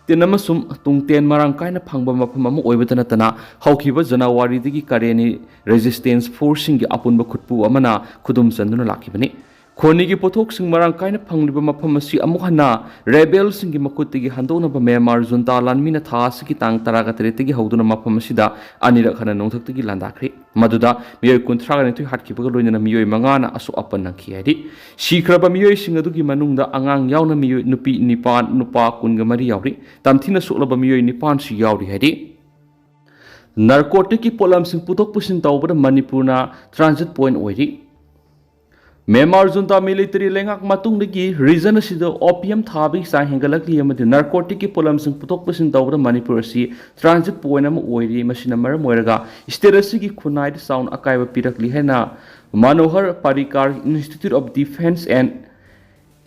ꯇꯤꯟ ꯑꯃꯁꯨꯡ ꯇꯨꯡꯇꯦꯟ ꯃꯔꯥꯡ ꯀꯥꯏꯅ ꯐꯪꯕ ꯃꯐꯝ ꯑꯃ ꯑꯣꯏꯕꯇ ꯅꯠꯇꯅ, ꯍꯧꯈꯤꯕ ꯖꯅꯋꯥꯔꯤꯗꯒꯤ ꯀꯔꯦꯅꯤ ꯔꯦꯖꯤꯁꯇꯦꯟꯁ ꯐꯣꯔꯁꯁꯤꯡꯒꯤ ꯑꯄꯨꯟꯕ ꯈꯨꯠꯄꯨ ꯑꯃꯅ ꯈꯨꯗꯨꯝ ꯆꯟꯗꯨꯅ ꯂꯥꯛꯈꯤꯕꯅꯤ꯫ ꯈꯣꯅꯤꯒꯤ ꯄꯣꯠꯊꯣꯛꯁꯤꯡ ꯃꯔꯥꯡ ꯀꯥꯏꯅ ꯐꯪꯂꯤꯕ ꯃꯐꯝ ꯑꯁꯤ ꯑꯃꯨꯛ ꯍꯟꯅ ꯔꯦꯕꯦꯜꯁꯤꯡꯒꯤ ꯃꯈꯨꯠꯇꯒꯤ ꯍꯟꯗꯣꯛꯅꯕ ꯃ꯭ꯌꯥꯟꯃꯥꯔ ꯖꯨꯟꯇꯥ ꯂꯥꯟꯃꯤꯅ ꯊꯥ ꯑꯁꯤꯒꯤ ꯇꯥꯡ ꯇꯔꯥꯒ ꯇꯔꯦꯠꯇꯒꯤ ꯍꯧꯗꯨꯅ ꯃꯐꯝ ꯑꯁꯤꯗ ꯑꯅꯤꯔꯛ ꯍꯟꯅ ꯅꯣꯡꯊꯛꯇꯒꯤ ꯂꯥꯟꯗꯥꯈ꯭ꯔꯦ꯫ ꯃꯗꯨꯗ ꯃꯤꯑꯣꯏ ꯀꯨꯟꯊ꯭ꯔꯥꯒ ꯅꯤꯊꯣꯏ ꯍꯥꯠꯈꯤꯕꯒ ꯂꯣꯏꯅꯅ ꯃꯤꯑꯣꯏ ꯃꯉꯥꯅ ꯑꯁꯣꯛ ꯑꯄꯟ ꯅꯪꯈꯤ ꯍꯥꯏꯔꯤ꯫ ꯁꯤꯈ꯭ꯔꯕ ꯃꯤꯑꯣꯏꯁꯤꯡ ꯑꯗꯨꯒꯤ ꯃꯅꯨꯡꯗ ꯑꯉꯥꯡ ꯌꯥꯎꯅ ꯃꯤꯑꯣꯏ, ꯅꯨꯄꯤ ꯅꯤꯄꯥꯟ, ꯅꯨꯄꯥ ꯀꯨꯟꯒ ꯃꯔꯤ ꯌꯥꯎꯔꯤ꯫ ꯇꯝꯊꯤꯅ ꯁꯣꯛꯂꯕ ꯃꯤꯑꯣꯏ ꯅꯤꯄꯥꯟꯁꯨ ꯌꯥꯎꯔꯤ ꯍꯥꯏꯔꯤ꯫ ꯅꯥꯔꯀꯣꯇꯤꯛꯀꯤ ꯄꯣꯠꯂꯝꯁꯤꯡ ꯄꯨꯊꯣꯛ ꯄꯨꯁꯤꯟ ꯇꯧꯕꯗ ꯃꯅꯤꯄꯨꯔꯅ ꯇ꯭ꯔꯥꯟꯖꯤꯠ ꯄꯣꯏꯟꯠ ꯑꯣꯏꯔꯤ꯫ ꯃ꯭ꯌꯥꯟꯃꯥꯔ ꯖꯨꯟꯇꯥ ꯃꯤꯂꯤꯇꯔꯤ ꯂꯩꯉꯥꯛ ꯃꯇꯨꯡꯗꯒꯤ ꯔꯤꯖꯟ ꯑꯁꯤꯗ ꯑꯣꯄꯤꯌꯝ ꯊꯥꯕꯒꯤ ꯆꯥꯡ ꯍꯦꯟꯒꯠꯂꯛꯂꯤ ꯑꯃꯗꯤ ꯅꯥꯔꯀꯣꯇꯤꯛꯀꯤ ꯄꯣꯠꯂꯝꯁꯤꯡ ꯄꯨꯊꯣꯛ ꯄꯨꯁꯤꯟ ꯇꯧꯕꯗ ꯃꯅꯤꯄꯨꯔ ꯑꯁꯤ ꯇ꯭ꯔꯥꯟꯖꯤꯠ ꯄꯣꯏꯟꯠ ꯑꯃ ꯑꯣꯏꯔꯤ꯫ ꯃꯁꯤꯅ ꯃꯔꯝ ꯑꯣꯏꯔꯒ ꯁ꯭ꯇꯦꯠ ꯑꯁꯤꯒꯤ ꯈꯨꯟꯅꯥꯏꯗ ꯆꯥꯎꯅ ꯑꯀꯥꯏꯕ ꯄꯤꯔꯛꯂꯤ ꯍꯥꯏꯅ Manohar Parrikar Institute of Defense and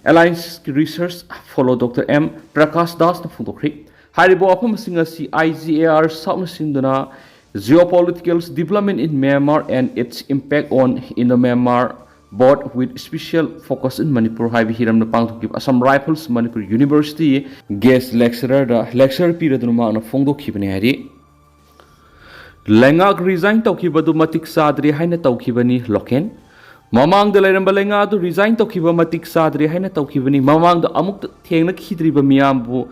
Alliance Research Fellow Doctor M Prakash Das ꯅ ꯐꯣꯡꯗꯣꯛꯈ꯭ꯔꯤ꯫ ꯍꯥꯏꯔꯤꯕ ꯋꯥꯐꯝꯁꯤꯡ ꯑꯁꯤ I G A R ꯁꯥꯎꯠꯅ ꯁꯤꯟꯗꯨꯅ Geopolitical Development in Myanmar and Its Impact on Indo-Myanmar, Both with Special Focus in Manipur ꯍꯥꯏꯕ ꯍꯤꯔꯝꯗ ꯄꯥꯡꯊꯣꯛꯈꯤꯕ Assam Rifles Manipur University guest lecturer ꯗ lecture ꯄꯤꯔꯗꯨꯅ ꯃꯍꯥꯛꯅ ꯐꯣꯡꯗꯣꯛꯈꯤꯕꯅꯤ ꯍꯥꯏꯔꯤ꯫ ꯂꯩꯉꯥꯛ resign ꯇꯧꯈꯤꯕꯗꯨ ꯃꯇꯤꯛ ꯆꯥꯗ꯭ꯔꯦ ꯍꯥꯏꯅ ꯇꯧꯈꯤꯕꯅꯤ ꯂꯣꯀꯦꯟ꯫ ꯃꯃꯥꯡꯗ ꯂꯩꯔꯝꯕ ꯂꯩꯉꯥꯛ ꯑꯗꯨ resign ꯇꯧꯈꯤꯕ ꯃꯇꯤꯛ ꯆꯥꯗ꯭ꯔꯦ ꯍꯥꯏꯅ ꯇꯧꯈꯤꯕꯅꯤ꯫ ꯃꯃꯥꯡꯗ ꯑꯃꯨꯛꯇ ꯊꯦꯡꯅꯈꯤꯗ꯭ꯔꯤꯕ ꯃꯤꯌꯥꯝꯕꯨ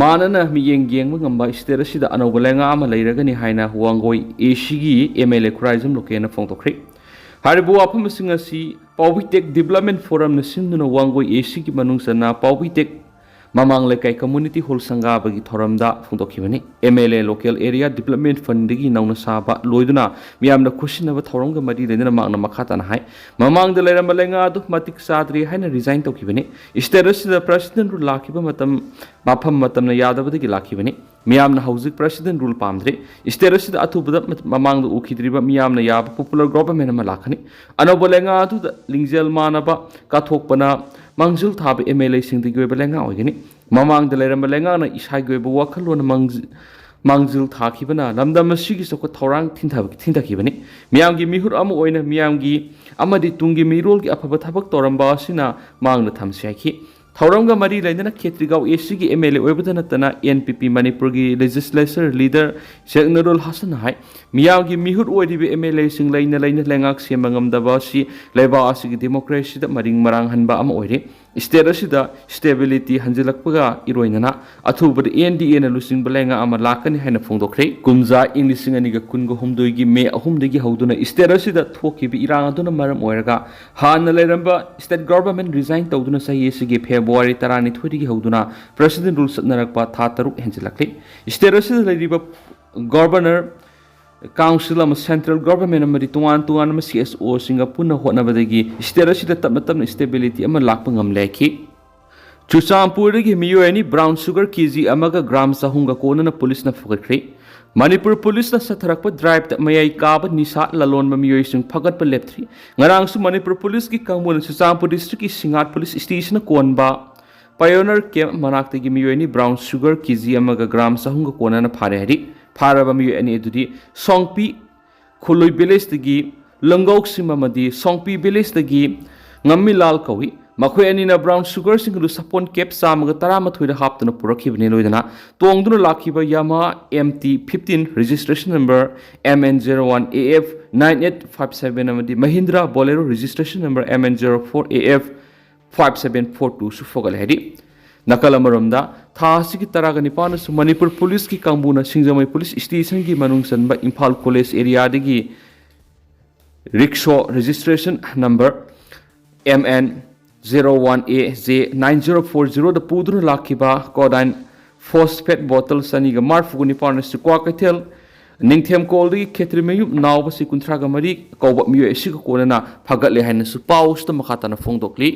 ꯃꯥꯟꯅꯅ ꯃꯤꯠꯌꯦꯡ ꯌꯦꯡꯕ ꯉꯝꯕ state ꯑꯁꯤꯗ ꯑꯅꯧꯕ ꯂꯩꯉꯥꯛ ꯑꯃ ꯂꯩꯔꯒꯅꯤ ꯍꯥꯏꯅ ꯋꯥꯡꯒꯣꯏ A C ꯒꯤ M L A ꯈꯨꯔꯥꯏꯖꯝ ꯂꯣꯀꯦꯟꯅ ꯐꯣꯡꯗꯣꯛꯈ꯭ꯔꯤ꯫ ꯍꯥꯏꯔꯤꯕ ꯋꯥꯐꯝꯁꯤꯡ ꯑꯁꯤ ꯄꯥꯎꯕꯤꯇꯦꯛ Development Forum ꯅ ꯁꯤꯟꯗꯨꯅ ꯋꯥꯡꯒꯣꯏ A C ꯒꯤ ꯃꯅꯨꯡ ꯆꯟꯅ ꯄꯥꯎꯕꯤꯇꯦꯛ ꯃꯃꯥꯡ ꯂꯩꯀꯥꯏ Community Hall ꯁꯪꯒꯥꯕꯒꯤ ꯊꯧꯔꯝꯗ ꯐꯣꯡꯗꯣꯛꯈꯤꯕꯅꯤ꯫ M L A Local Area Development Fund ꯗꯒꯤ ꯅꯧꯅ ꯁꯥꯕ ꯂꯣꯏꯗꯨꯅ ꯃꯤꯌꯥꯝꯅ ꯈꯨꯠꯁꯤꯟꯅꯕ ꯊꯧꯔꯝꯒ ꯃꯔꯤ ꯂꯩꯅꯅ ꯃꯍꯥꯛꯅ ꯃꯈꯥ ꯇꯥꯅ ꯍꯥꯏ, ꯃꯃꯥꯡꯗ ꯂꯩꯔꯝꯕ ꯂꯩꯉꯥꯛ ꯑꯗꯨ ꯃꯇꯤꯛ ꯆꯥꯗ꯭ꯔꯦ ꯍꯥꯏꯅ resign ꯇꯧꯈꯤꯕꯅꯤ꯫ State ꯑꯁꯤꯗ President Rule ꯂꯥꯛꯈꯤꯕ ꯃꯇꯝ, ꯃꯐꯝ ꯃꯇꯝꯅ ꯌꯥꯗꯕꯗꯒꯤ ꯂꯥꯛꯈꯤꯕꯅꯤ꯫ ꯃꯤꯌꯥꯝꯅ ꯍꯧꯖꯤꯛ President Rule ꯄꯥꯝꯗ꯭ꯔꯦ꯫ State ꯑꯁꯤꯗ ꯑꯊꯨꯕꯗ ꯃ-, ꯃꯃꯥꯡꯗ ꯎꯈꯤꯗ꯭ꯔꯤꯕ ꯃꯤꯌꯥꯝꯅ ꯌꯥꯕ popular government ꯑꯃ ꯂꯥꯛꯀꯅꯤ꯫ ꯑꯅꯧꯕ ꯂꯩꯉꯥꯛ ꯑꯗꯨꯗ ꯂꯤꯡꯖꯦꯜ ꯃꯥꯟꯅꯕ ꯀꯠꯊꯣꯛꯄꯅ ꯃꯥꯡꯖꯤꯜ ꯊꯥꯕ M L A ꯁꯤꯡꯗꯒꯤ ꯑꯣꯏꯕ ꯂꯩꯉꯥꯛ ꯑꯣꯏꯒꯅꯤ꯫ ꯃꯃꯥꯡꯗ ꯂꯩꯔꯝꯕ ꯂꯩꯉꯥꯛꯅ ꯏꯁꯥꯒꯤ ꯑꯣꯏꯕ ꯋꯥꯈꯜꯂꯣꯟꯅ ꯃꯥꯡꯖꯤ-, ꯃꯥꯡꯖꯤꯜ ꯊꯥꯈꯤꯕꯅ ꯂꯝꯗꯝ ꯑꯁꯤꯒꯤ ꯆꯥꯎꯈꯠ ꯊꯧꯔꯥꯡ ꯊꯤꯟꯊꯕ-, ꯊꯤꯟꯊꯈꯤꯕꯅꯤ꯫ ꯃꯤꯌꯥꯝꯒꯤ ꯃꯤꯍꯨꯠ ꯑꯃ ꯑꯣꯏꯅ ꯃꯤꯌꯥꯝꯒꯤ ꯑꯃꯗꯤ ꯇꯨꯡꯒꯤ ꯃꯤꯔꯣꯜꯒꯤ ꯑꯐꯕ ꯊꯕꯛ ꯇꯧꯔꯝꯕ ꯑꯁꯤꯅ ꯃꯥꯡꯗ ꯊꯝꯁꯤ ꯍꯥꯏꯈꯤ꯫ ꯊꯧꯔꯝꯒ ꯃꯔꯤ ꯂꯩꯅꯅ ꯈꯦꯇ꯭ꯔꯤꯒꯥꯎ A C ꯒꯤ M L A ꯑꯣꯏꯕꯇ ꯅꯠꯇꯅ N P P ꯃꯅꯤꯄꯨꯔꯒꯤ legislature leader ꯁꯦꯈ ꯅꯨꯔꯨꯜ ꯍꯁꯟꯅ ꯍꯥꯏ, ꯃꯤꯌꯥꯝꯒꯤ ꯃꯤꯍꯨꯠ ꯑꯣꯏꯔꯤꯕ M L A ꯁꯤꯡ ꯂꯩꯅ ꯂꯩꯅ ꯂꯩꯉꯥꯛ ꯁꯦꯝꯕ ꯉꯝꯗꯕ ꯑꯁꯤ ꯂꯩꯕꯥꯛ ꯑꯁꯤꯒꯤ democracy ꯗ ꯃꯔꯤꯡ ꯃꯔꯥꯡꯍꯟꯕ ꯑꯃ ꯑꯣꯏꯔꯦ꯫ State ꯑꯁꯤꯗ stability ꯍꯟꯖꯤꯜꯂꯛꯄꯒ ꯏꯔꯣꯏꯅꯅ ꯑꯊꯨꯕꯗ N D A ꯅ ꯂꯨꯆꯤꯡꯕ ꯂꯩꯉꯥꯛ ꯑꯃ ꯂꯥꯛꯀꯅꯤ ꯍꯥꯏꯅ ꯐꯣꯡꯗꯣꯛꯈ꯭ꯔꯦ꯫ ꯀꯨꯝꯖꯥ ꯏꯪ ꯂꯤꯁꯤꯡ ꯑꯅꯤꯒ ꯀꯨꯟꯒ ꯍꯨꯝꯗꯣꯏꯒꯤ May ꯑꯍꯨꯝꯗꯒꯤ ꯍꯧꯗꯨꯅ state ꯑꯁꯤꯗ ꯊꯣꯛꯈꯤꯕ ꯏꯔꯥꯡ ꯑꯗꯨꯅ ꯃꯔꯝ ꯑꯣꯏꯔꯒ ꯍꯥꯟꯅ ꯂꯩꯔꯝꯕ state government resign ꯇꯧꯗꯨꯅ ꯆꯍꯤ ꯑꯁꯤꯒꯤ February ꯇꯔꯥꯅꯤꯊꯣꯏꯗꯒꯤ ꯍꯧꯗꯨꯅ President Rule ꯆꯠꯅꯔꯛꯄ ꯊꯥ ꯇꯔꯨꯛ ꯍꯦꯟꯖꯤꯜꯂꯛꯂꯤ꯫ State ꯑꯁꯤꯗ ꯂꯩꯔꯤꯕ Governor, Council ꯑꯃ, Central Government ꯑꯃꯗꯤ ꯇꯣꯉꯥꯟ ꯇꯣꯉꯥꯟꯕ C S O ꯁꯤꯡꯒ ꯄꯨꯟꯅ ꯍꯣꯠꯅꯕꯗꯒꯤ state ꯑꯁꯤꯗ ꯇꯞꯅ ꯇꯞꯅ stability ꯑꯃ ꯂꯥꯛꯄ ꯉꯝꯂꯦ ꯍꯥꯏꯈꯤ꯫ ꯆꯨꯔꯆꯥꯟꯄꯨꯔꯗꯒꯤ ꯃꯤꯑꯣꯏ ꯑꯅꯤ brown sugar K G ꯑꯃꯒ gram ꯆꯍꯨꯝꯒ ꯀꯣꯟꯅꯅ ꯄꯨꯂꯤꯁꯅ ꯐꯥꯒꯠꯈ꯭ꯔꯦ꯫ ꯃꯅꯤꯄꯨꯔ ꯄꯨꯂꯤꯁꯅ ꯆꯠꯊꯔꯛꯄ ꯗ꯭ꯔꯥꯏꯚꯇ ꯃꯌꯥꯏ ꯀꯥꯕ ꯅꯤꯁꯥ ꯂꯂꯣꯟꯕ ꯃꯤꯑꯣꯏꯁꯤꯡ ꯐꯒꯠꯄ ꯂꯦꯞꯇ꯭ꯔꯤ꯫ ꯉꯔꯥꯡꯁꯨ ꯃꯅꯤꯄꯨꯔ ꯄꯨꯂꯤꯁꯀꯤ ꯀꯥꯡꯕꯨꯅ ꯆꯨꯔꯆꯥꯟꯄꯨꯔ ꯗꯤꯁꯇ꯭ꯔꯤꯛꯀꯤ ꯁꯤꯡꯉꯥꯠ ꯄꯨꯂꯤꯁ ꯁ꯭ꯇꯦꯁꯟꯅ ꯀꯣꯟꯕ ꯄꯥꯏꯑꯣꯅꯔ ꯀꯦꯝꯞ ꯃꯅꯥꯛꯇꯒꯤ ꯃꯤꯑꯣꯏ ꯑꯅꯤ ꯕ꯭ꯔꯥꯎꯟ ꯁꯨꯒꯔ ꯀꯦ ꯖꯤ ꯑꯃꯒ ꯒ꯭ꯔꯥꯝ ꯆꯍꯨꯝꯒ ꯀꯣꯟꯅꯅ ꯐꯥꯔꯦ ꯍꯥꯏꯔꯤ꯫ ꯐꯥꯔꯕ ꯃꯤꯑꯣꯏ ꯑꯅꯤ ꯑꯗꯨꯗꯤ ꯁꯣꯡꯄꯤ ꯈꯨꯂꯣꯏ ꯚꯤꯂꯦꯖꯇꯒꯤ ꯂꯪꯒꯧꯁꯤꯝ ꯑꯃꯗꯤ ꯁꯣꯡꯄꯤ ꯚꯤꯂꯦꯖꯇꯒꯤ ꯉꯝꯃꯤꯂꯥꯜ ꯀꯧꯏ꯫ ꯃꯈꯣꯏ ꯑꯅꯤꯅ ꯕ꯭ꯔꯥꯎꯟ ꯁꯨꯒꯔꯁꯤꯡ ꯑꯗꯨ ꯁꯄꯣꯟ ꯀꯦꯞ ꯆꯥꯝꯃꯒ ꯇꯔꯥꯃꯥꯊꯣꯏꯗ ꯍꯥꯞꯇꯨꯅ ꯄꯨꯔꯛꯈꯤꯕꯅꯤ꯫ ꯂꯣꯏꯅꯅ ꯇꯣꯡꯗꯨꯅ ꯂꯥꯛꯈꯤꯕ ꯌꯥꯃꯥ M T fifteen registration number M N zero one A F nine eight five seven ꯑꯃꯗꯤ ꯃꯍꯤꯟꯗ꯭ꯔꯥ ꯕꯣꯂꯦꯔꯣ registration number M N zero four A F five seven four two ꯁꯨ ꯐꯒꯠꯂꯦ ꯍꯥꯏꯔꯤ꯫ ꯅꯥꯀꯜ ꯑꯃꯔꯣꯝꯗ, ꯊꯥ ꯑꯁꯤꯒꯤ ꯇꯔꯥꯒ ꯅꯤꯄꯥꯟꯗꯁꯨ ꯃꯅꯤꯄꯨꯔ ꯄꯨꯂꯤꯁꯀꯤ ꯀꯥꯡꯕꯨꯅ ꯁꯤꯡꯖꯃꯩ ꯄꯨꯂꯤꯁ ꯁ꯭ꯇꯦꯁꯟꯒꯤ ꯃꯅꯨꯡ ꯆꯟꯕ ꯏꯝꯐꯥꯜ ꯀꯣꯂꯦꯖ ꯑꯦꯔꯤꯌꯥꯗꯒꯤ rickshaw registration number M N zero one A J nine zero four zero ꯗ ꯄꯨꯗꯨꯅ ꯂꯥꯛꯈꯤꯕ ꯀꯣꯗꯥꯏꯟ ꯐꯣꯁꯐꯦꯠ ꯕꯣꯇꯜ ꯆꯅꯤꯒ ꯃꯔꯤꯐꯨ ꯅꯤꯄꯥꯟ ꯑꯁꯤ ꯀ꯭ꯋꯥꯀꯩꯊꯦꯜ ꯅꯤꯡꯊꯦꯝꯀꯣꯜꯗꯒꯤ ꯈꯦꯇ꯭ꯔꯤꯃꯌꯨꯝ ꯅꯥꯎꯕꯁꯤ ꯀꯨꯟꯊ꯭ꯔꯥꯒ ꯃꯔꯤ ꯀꯧꯕ ꯃꯤꯑꯣꯏ ꯑꯁꯤꯒ ꯀꯣꯟꯅꯅ ꯐꯒꯠꯂꯦ ꯍꯥꯏꯅꯁꯨ ꯄꯥꯎ ꯑꯁꯤꯗ ꯃꯈꯥ ꯇꯥꯅ ꯐꯣꯡꯗꯣꯛꯂꯤ꯫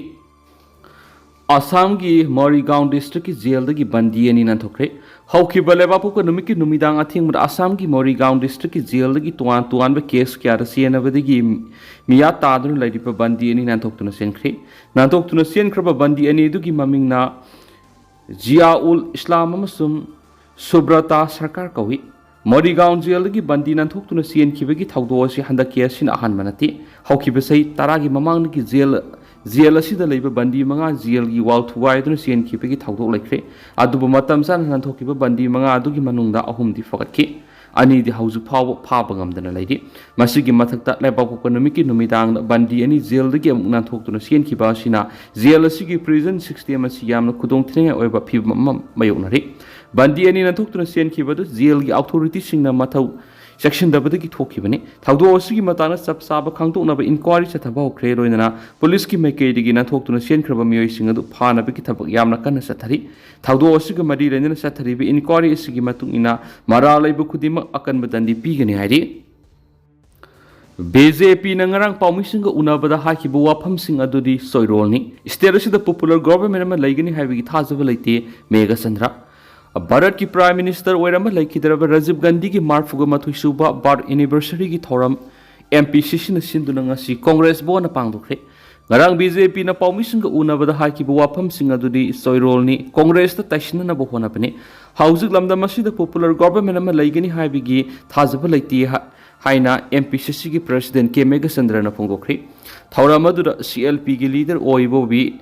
ꯑꯁꯥꯝꯒꯤ ꯃꯣꯔꯤꯒꯥꯎꯟ ꯗꯤꯁꯇ꯭ꯔꯤꯛꯀꯤ ꯖꯦꯜꯗꯒꯤ ꯕꯟꯗꯤ ꯑꯅꯤ ꯅꯥꯟꯊꯣꯛꯈ꯭ꯔꯦ꯫ ꯍꯧꯈꯤꯕ ꯂꯩꯕꯥꯛꯄꯣꯛꯄ ꯅꯨꯃꯤꯠꯀꯤ ꯅꯨꯃꯤꯗꯥꯡ ꯑꯊꯦꯡꯕꯗ ꯑꯁꯥꯝꯒꯤ ꯃꯣꯔꯤꯒꯥꯎꯟ ꯗꯤꯁꯇ꯭ꯔꯤꯛꯀꯤ ꯖꯦꯜꯗꯒꯤ ꯇꯣꯉꯥꯟ ꯇꯣꯉꯥꯟꯕ ꯀꯦꯁ ꯀꯌꯥꯗ ꯆꯦꯟꯅꯕꯗꯒꯤ ꯃꯤꯌꯥ ꯇꯥꯗꯨꯅ ꯂꯩꯔꯤꯕ ꯕꯟꯗꯤ ꯑꯅꯤ ꯅꯥꯟꯊꯣꯛꯇꯨꯅ ꯆꯦꯟꯈ꯭ꯔꯦ꯫ ꯅꯥꯟꯊꯣꯛꯇꯨꯅ ꯆꯦꯟꯈ꯭ꯔꯕ ꯕꯟꯗꯤ ꯑꯅꯤ ꯑꯗꯨꯒꯤ ꯃꯃꯤꯡꯅ ꯖꯤꯌꯥꯎꯜ ꯏꯁꯂꯥꯝ ꯑꯃꯁꯨꯡ ꯁꯨꯕ꯭ꯔꯇꯥ ꯁꯔꯀꯥꯔ ꯀꯧꯏ꯫ ꯃꯣꯔꯤꯒꯥꯎꯟ ꯖꯦꯜꯗꯒꯤ ꯕꯟꯗꯤ ꯅꯥꯟꯊꯣꯛꯇꯨꯅ ꯆꯦꯟꯈꯤꯕꯒꯤ ꯊꯧꯗꯣꯛ ꯑꯁꯤ ꯍꯟꯗꯛꯀꯤ ꯑꯁꯤꯅ ꯑꯍꯥꯟꯕ ꯅꯠꯇꯦ꯫ ꯍꯧꯈꯤꯕ ꯆꯍꯤ ꯇꯔꯥꯒꯤ ꯃꯃꯥꯡꯗꯒꯤ ꯖꯦꯜ, ꯖꯦꯜ ꯑꯁꯤꯗ ꯂꯩꯕ ꯕꯟꯗꯤ ꯃꯉꯥ ꯖꯦꯜꯒꯤ ꯋꯥꯜ ꯊꯨꯒꯥꯏꯗꯨꯅ ꯆꯦꯟꯈꯤꯕꯒꯤ ꯊꯧꯗꯣꯛ ꯂꯩꯈ꯭ꯔꯦ꯫ ꯑꯗꯨꯕꯨ ꯃꯇꯝ ꯆꯥꯅ ꯅꯥꯟꯊꯣꯛꯈꯤꯕ ꯕꯟꯗꯤ ꯃꯉꯥ ꯑꯗꯨꯒꯤ ꯃꯅꯨꯡꯗ ꯑꯍꯨꯝꯗꯤ ꯐꯒꯠꯈꯤ꯫ ꯑꯅꯤꯗꯤ ꯍꯧꯖꯤꯛ ꯐꯥꯎꯕ ꯐꯥꯕ ꯉꯝꯗꯅ ꯂꯩꯔꯤ꯫ ꯃꯁꯤꯒꯤ ꯃꯊꯛꯇ ꯂꯩꯕꯥꯛꯄꯣꯛꯄ ꯅꯨꯃꯤꯠꯀꯤ ꯅꯨꯃꯤꯗꯥꯡꯗ ꯕꯟꯗꯤ ꯑꯅꯤ ꯖꯦꯜꯗꯒꯤ ꯑꯃꯨꯛ ꯅꯥꯟꯊꯣꯛꯇꯨꯅ ꯆꯦꯟꯈꯤꯕ ꯑꯁꯤꯅ ꯖꯦꯜ ꯑꯁꯤꯒꯤ ꯄ꯭ꯔꯤꯖꯟ ꯁꯤꯁꯇꯦꯝ ꯑꯁꯤ ꯌꯥꯝꯅ ꯈꯨꯗꯣꯡꯊꯤꯅꯤꯡꯉꯥꯏ ꯑꯣꯏꯕ ꯐꯤꯕꯝ ꯑꯃ ꯃꯥꯌꯣꯛꯅꯔꯤ꯫ ꯕꯟꯗꯤ ꯑꯅꯤ ꯅꯥꯟꯊꯣꯛꯇꯨꯅ ꯆꯦꯟꯈꯤꯕ ꯑꯗꯨ ꯖꯦꯜꯒꯤ ꯑꯣꯊꯣꯔꯤꯇꯤꯁꯤꯡꯅ ꯃꯊꯧ ꯆꯦꯛꯁꯤꯟꯗꯕꯗꯒꯤ ꯊꯣꯛꯈꯤꯕꯅꯤ꯫ ꯊꯧꯗꯣꯛ ꯑꯁꯤꯒꯤ ꯃꯇꯥꯡꯗ ꯆꯞ ꯆꯥꯕ ꯈꯪꯗꯣꯛꯅꯕ ꯏꯟꯀ꯭ꯋꯥꯔꯤ ꯆꯠꯊꯕ ꯍꯧꯈ꯭ꯔꯦ꯫ ꯂꯣꯏꯅꯅ ꯄꯨꯂꯤꯁꯀꯤ ꯃꯥꯏꯀꯩꯗꯒꯤ ꯅꯥꯟꯊꯣꯛꯇꯨꯅ ꯆꯦꯟꯈ꯭ꯔꯕ ꯃꯤꯑꯣꯏꯁꯤꯡ ꯑꯗꯨ ꯐꯥꯅꯕꯒꯤ ꯊꯕꯛ ꯌꯥꯝꯅ ꯀꯟꯅ ꯆꯠꯊꯔꯤ꯫ ꯊꯧꯗꯣꯛ ꯑꯁꯤꯒ ꯃꯔꯤ ꯂꯩꯅꯅ ꯆꯠꯊꯔꯤꯕ ꯏꯟꯀ꯭ꯋꯥꯔꯤ ꯑꯁꯤꯒꯤ ꯃꯇꯨꯡ ꯏꯟꯅ ꯃꯔꯥꯜ ꯂꯩꯕ ꯈꯨꯗꯤꯡꯃꯛ ꯑꯀꯟꯕ ꯗꯟꯗꯤ ꯄꯤꯒꯅꯤ ꯍꯥꯏꯔꯤ꯫ ꯕꯤ ꯖꯦ ꯄꯤꯅ ꯉꯔꯥꯡ ꯄꯥꯎꯃꯤꯁꯤꯡꯒ ꯎꯅꯕꯗ ꯍꯥꯏꯈꯤꯕ ꯋꯥꯐꯝꯁꯤꯡ ꯑꯗꯨꯗꯤ ꯆꯣꯏꯔꯣꯜꯅꯤ꯫ ꯁ꯭ꯇꯦꯠ ꯑꯁꯤꯗ ꯄꯣꯄꯨꯂꯔ ꯒꯣꯚꯔꯟꯃꯦꯟ ꯑꯃ ꯂꯩꯒꯅꯤ ꯍꯥꯏꯕꯒꯤ ꯊꯥꯖꯕ ꯂꯩꯇꯦ, ꯃꯦꯘꯆꯟꯗ꯭ꯔ꯫ ꯚꯥꯔꯠꯀꯤ Prime Minister ꯑꯣꯏꯔꯝꯕ ꯂꯩꯈꯤꯗ꯭ꯔꯕ ꯔꯥꯖꯤꯕ ꯒꯥꯟꯙꯤꯒꯤ ꯃꯔꯤꯐꯨꯒ ꯃꯥꯊꯣꯏ ꯁꯨꯕ birth anniversary ꯒꯤ ꯊꯧꯔꯝ M P C C ꯅ ꯁꯤꯟꯗꯨꯅ ꯉꯁꯤ Congress ꯚꯋꯟꯗ ꯄꯥꯡꯊꯣꯛꯈ꯭ꯔꯦ꯫ ꯉꯔꯥꯡ B J P ꯅ ꯄꯥꯎꯃꯤꯁꯤꯡꯒ ꯎꯅꯕꯗ ꯍꯥꯏꯈꯤꯕ ꯋꯥꯐꯝꯁꯤꯡ ꯑꯗꯨꯗꯤ ꯆꯣꯏꯔꯣꯜꯅꯤ, Congress ꯇ ꯇꯥꯏꯁꯤꯟꯅꯅꯕ ꯍꯣꯠꯅꯕꯅꯤ꯫ ꯍꯧꯖꯤꯛ ꯂꯝꯗꯝ ꯑꯁꯤꯗ popular government ꯑꯃ ꯂꯩꯒꯅꯤ ꯍꯥꯏꯕꯒꯤ ꯊꯥꯖꯕ ꯂꯩꯇꯦ ꯍꯥ-, ꯍꯥꯏꯅ M P C C ꯒꯤ President K ꯃꯦꯘꯆꯟꯗ꯭ꯔꯅ ꯐꯣꯡꯗꯣꯛꯈ꯭ꯔꯤ꯫ ꯊꯧꯔꯝ ꯑꯗꯨꯗ C L P ꯒꯤ leader ꯑꯣ ꯏꯕꯣꯕꯤ,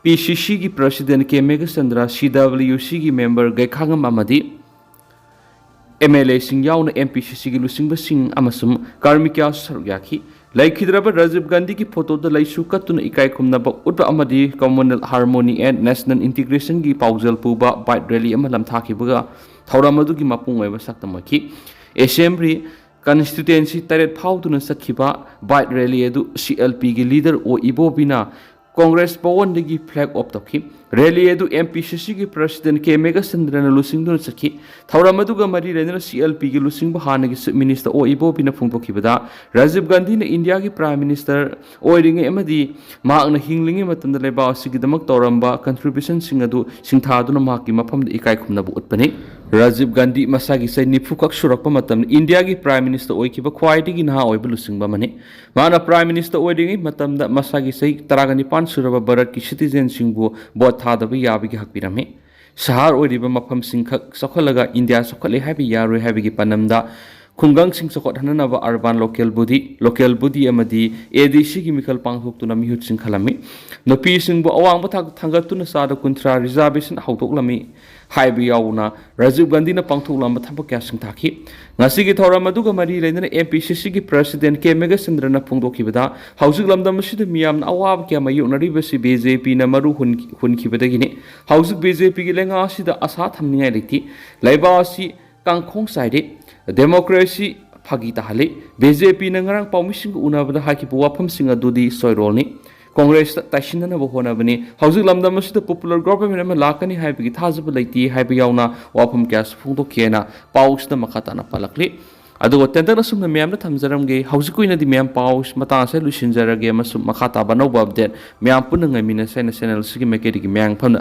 P C C ꯒꯤ President K Meghachandra, C W C ꯒꯤ member ꯒꯩꯈꯥꯉꯝ ꯑꯃꯗꯤ M L A ꯁꯤꯡ ꯌꯥꯎꯅ M P C C ꯒꯤ ꯂꯨꯆꯤꯡꯕꯁꯤꯡ ꯑꯃꯁꯨꯡ ꯀꯥꯔꯃꯤꯀꯥꯁꯨ ꯁꯔꯨꯛ ꯌꯥꯈꯤ꯫ ꯂꯩꯈꯤꯗ꯭ꯔꯕ ꯔꯥꯖꯤꯕ ꯒꯥꯟꯙꯤꯒꯤ photo ꯗ ꯂꯩꯁꯨ ꯀꯠꯇꯨꯅ ꯏꯀꯥꯏ ꯈꯨꯝꯅꯕ ꯎꯠꯄ ꯑꯃꯗꯤ Communal Harmony and National Integration ꯒꯤ ꯄꯥꯎꯖꯦꯜ ꯄꯨꯕ bike rally ꯑꯃ ꯂꯝꯊꯥꯈꯤꯕꯒ ꯊꯧꯔꯝ ꯑꯗꯨꯒꯤ ꯃꯄꯨꯡ ꯑꯣꯏꯕ ꯁꯛꯇꯝ ꯑꯣꯏꯈꯤ꯫ Assembly constituency ꯇꯔꯦꯠ ꯐꯥꯎꯗꯨꯅ ꯆꯠꯈꯤꯕ bike rally ꯑꯗꯨ C L P ꯒꯤ leader ꯑꯣ ꯏꯕꯣꯕꯤꯅ Congress ꯚꯋꯟꯗꯒꯤ flag off ꯇꯧꯈꯤ꯫ Rally ꯑꯗꯨ M P C C ꯒꯤ President K ꯃꯦꯘꯆꯟꯗ꯭ꯔꯅ ꯂꯨꯆꯤꯡꯗꯨꯅ ꯆꯠꯈꯤ꯫ ꯊꯧꯔꯝ ꯑꯗꯨꯒ ꯃꯔꯤ ꯂꯩꯅꯅ C L P ꯒꯤ ꯂꯨꯆꯤꯡꯕ ꯍꯥꯟꯅꯒꯤ Chief Minister ꯑꯣ ꯏꯕꯣꯕꯤꯅ ꯐꯣꯡꯗꯣꯛꯈꯤꯕꯗ, ꯔꯥꯖꯤꯕ ꯒꯥꯟꯙꯤꯅ ꯏꯟꯗꯤꯌꯥꯒꯤ Prime Minister ꯑꯣꯏꯔꯤꯉꯩ ꯑꯃꯗꯤ ꯃꯍꯥꯛꯅ ꯍꯤꯡꯂꯤꯉꯩ ꯃꯇꯝꯗ ꯂꯩꯕꯥꯛ ꯑꯁꯤꯒꯤꯗꯃꯛ ꯇꯧꯔꯝꯕ contribution ꯁꯤꯡ ꯑꯗꯨ ꯁꯤꯡꯊꯥꯗꯨꯅ ꯃꯍꯥꯛꯀꯤ ꯃꯐꯝꯗ ꯏꯀꯥꯏ ꯈꯨꯝꯅꯕ ꯎꯠꯄꯅꯤ꯫ ꯔꯥꯖꯤꯕ ꯒꯥꯟꯙꯤ ꯃꯁꯥꯒꯤ ꯆꯍꯤ ꯅꯤꯐꯨ ꯈꯛ ꯁꯨꯔꯛꯄ ꯃꯇꯝꯗ ꯏꯟꯗꯤꯌꯥꯒꯤ Prime Minister ꯑꯣꯏꯈꯤꯕ ꯈ꯭ꯋꯥꯏꯗꯒꯤ ꯅꯍꯥ ꯑꯣꯏꯕ ꯂꯨꯆꯤꯡꯕ ꯑꯃꯅꯤ꯫ ꯃꯍꯥꯛꯅ Prime Minister ꯑꯣꯏꯔꯤꯉꯩ ꯃꯇꯝꯗ ꯃꯁꯥꯒꯤ ꯆꯍꯤ ꯇꯔꯥꯒ ꯅꯤꯄꯥꯟ ꯁꯨꯔꯕ ꯚꯥꯔꯠꯀꯤ citizen ꯁꯤꯡꯕꯨ vote ꯊꯥꯗꯕ ꯌꯥꯕꯒꯤ ꯍꯛ ꯄꯤꯔꯝꯃꯤ꯫ ꯁꯍꯔ ꯑꯣꯏꯔꯤꯕ ꯃꯐꯝꯁꯤꯡ ꯈꯛ ꯆꯥꯎꯈꯠꯂꯒ ꯏꯟꯗꯤꯌꯥ ꯆꯥꯎꯈꯠꯂꯦ ꯍꯥꯏꯕ ꯌꯥꯔꯣꯏ ꯍꯥꯏꯕꯒꯤ ꯄꯥꯟꯗꯝꯗ ꯈꯨꯡꯒꯪꯁꯤꯡ ꯆꯥꯎꯈꯠꯍꯟꯅꯅꯕ urban local body, local body ꯑꯃꯗꯤ A D C ꯒꯤ ꯃꯤꯈꯜ ꯄꯥꯡꯊꯣꯛꯇꯨꯅ ꯃꯤꯍꯨꯠꯁꯤꯡ ꯈꯜꯂꯝꯃꯤ꯫ ꯅꯨꯄꯤꯁꯤꯡꯕꯨ ꯑꯋꯥꯡꯕ ꯊꯥꯛꯇ ꯊꯥꯡꯒꯠꯇꯨꯅ ꯆꯥꯗ ꯀꯨꯟꯊ꯭ꯔꯥ reservation ꯍꯧꯗꯣꯛꯂꯝꯃꯤ ꯍꯥꯏꯕ ꯌꯥꯎꯅ ꯔꯥꯖꯤꯕ ꯒꯥꯟꯙꯤꯅ ꯄꯥꯡꯊꯣꯛꯂꯝꯕ ꯊꯕꯛ ꯀꯌꯥ ꯁꯤꯡꯊꯥꯈꯤ꯫ ꯉꯁꯤꯒꯤ ꯊꯧꯔꯝ ꯑꯗꯨꯒ ꯃꯔꯤ ꯂꯩꯅꯅ M P C C ꯒꯤ President K ꯃꯦꯘꯆꯟꯗ꯭ꯔꯅ ꯐꯣꯡꯗꯣꯛꯈꯤꯕꯗ, ꯍꯧꯖꯤꯛ ꯂꯝꯗꯝ ꯑꯁꯤꯗ ꯃꯤꯌꯥꯝꯅ ꯑꯋꯥꯕ ꯀꯌꯥ ꯃꯥꯌꯣꯛꯅꯔꯤꯕꯁꯤ B J P ꯅ ꯃꯔꯨ ꯍꯨꯟ-, ꯍꯨꯟꯈꯤꯕꯗꯒꯤꯅꯤ꯫ ꯍꯧꯖꯤꯛ B J P ꯒꯤ ꯂꯩꯉꯥꯛ ꯑꯁꯤꯗ ꯑꯁꯥ ꯊꯝꯅꯤꯡꯉꯥꯏ ꯂꯩꯇꯦ꯫ ꯂꯩꯕꯥꯛ ꯑꯁꯤ ꯀꯥꯡꯈꯣꯡ ꯆꯥꯏꯔꯦ꯫ Democracy ꯐꯥꯒꯤ ꯇꯥꯍꯜꯂꯤ꯫ B J P ꯅ ꯉꯔꯥꯡ ꯄꯥꯎꯃꯤꯁꯤꯡꯒ ꯎꯅꯕꯗ ꯍꯥꯏꯈꯤꯕ ꯋꯥꯐꯝꯁꯤꯡ ꯑꯗꯨꯗꯤ ꯁꯣꯏꯔꯣꯜꯅꯤ꯫ Congress ꯇ ꯇꯥꯏꯁꯤꯟꯅꯅꯕ ꯍꯣꯠꯅꯕꯅꯤ꯫ ꯍꯧꯖꯤꯛ ꯂꯝꯗꯝ ꯑꯁꯤꯗ popular government ꯑꯃ ꯂꯥꯛꯀꯅꯤ ꯍꯥꯏꯕꯒꯤ ꯊꯥꯖꯕ ꯂꯩꯇꯦ ꯍꯥꯏꯕ ꯌꯥꯎꯅ ꯋꯥꯐꯝ ꯀꯌꯥꯁꯨ ꯐꯣꯡꯗꯣꯛꯈꯤ ꯍꯥꯏꯅ ꯄꯥꯎꯁꯤꯗ ꯃꯈꯥ ꯇꯥꯅ ꯄꯜꯂꯛꯂꯤ꯫ ꯑꯗꯨꯒ ꯇꯦꯟꯇꯛꯅ ꯁꯨꯝꯅ ꯃꯌꯥꯝꯗ ꯊꯝꯖꯔꯝꯒꯦ꯫ ꯍꯧꯖꯤꯛꯀꯤ ꯑꯣꯏꯅꯗꯤ ꯃꯌꯥꯝ ꯄꯥꯎ ꯃꯇꯥꯡ ꯑꯁꯤꯗ ꯂꯣꯏꯁꯤꯟꯖꯔꯒꯦ ꯑꯃꯁꯨꯡ ꯃꯈꯥ ꯇꯥꯕ ꯑꯅꯧꯕ update ꯃꯌꯥꯝ ꯄꯨꯟꯅ ꯉꯥꯏꯃꯤꯟꯅꯁꯦ ꯍꯥꯏꯅ channel ꯑꯁꯤꯒꯤ ꯃꯥꯏꯀꯩꯗꯒꯤ ꯃꯌꯥꯝ ꯐꯝꯅ